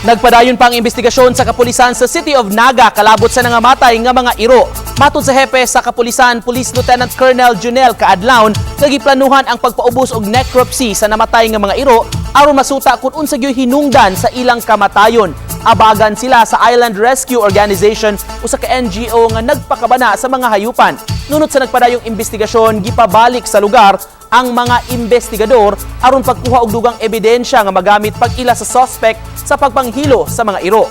Nagpadayon pa ang investigasyon sa kapulisan sa City of Naga kalabot sa nangamatay nga mga iro. Matod sa hepe sa kapulisan, Police Lieutenant Colonel Junel Kaadlawn, nga giplanuhan ang pagpaubos og necropsy sa namatay nga mga iro aron masuta kung unsa gyoy hinungdan sa ilang kamatayon. Abagan sila sa Island Rescue Organization, usa ka NGO nga nagpakabana sa mga hayupan. Nunot sa nagpadayong investigasyon, gipabalik sa lugar ang mga investigador aron pagkuha og dugang ebidensya nga magamit pag-ila sa suspect sa pagpanghilo sa mga iro.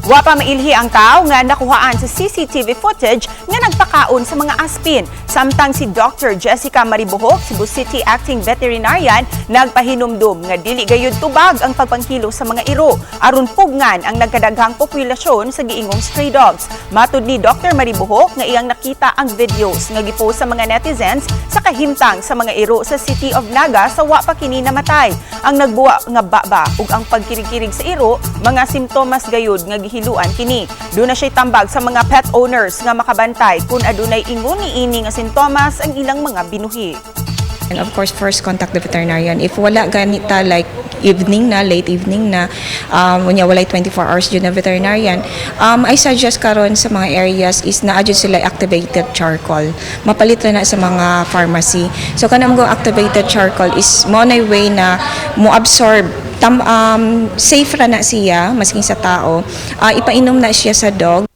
Wa pa mailhi ang tao nga nakuhaan sa CCTV footage nga nagpakaon sa mga aspin. Samtang si Dr. Jessica Maribohok, Cebu City Acting Veterinarian, nagpahinumdum nga dili gayud tubag ang pagpanghilo sa mga iro aron pugngan ang nagkadaghang populasyon sa giingong stray dogs. Matud ni Dr. Maribohok nga iyang nakita ang videos nga gipost sa mga netizens sa kahimtang sa mga iro sa City of Naga sa wa pa kini namatay. Ang nagbuwa nga baba ug ang pagkirig-kirig sa iro, mga simptomas gayud nga gihiluan kini. Duna siya tambag sa mga pet owners nga makabantay kung adunay ingon niini nga sintomas ang ilang mga binuhi. And of course, first contact the veterinarian. If wala ganita, like evening na, late evening na, unya walay 24 hours jud na veterinarian, I suggest karon sa mga areas is naa jud sila activated charcoal. Mapalit ra na sa mga pharmacy. So kanang go activated charcoal is mo na way na mo absorb tam, safe ra na siya masking sa tao. Ipainom na siya sa dog.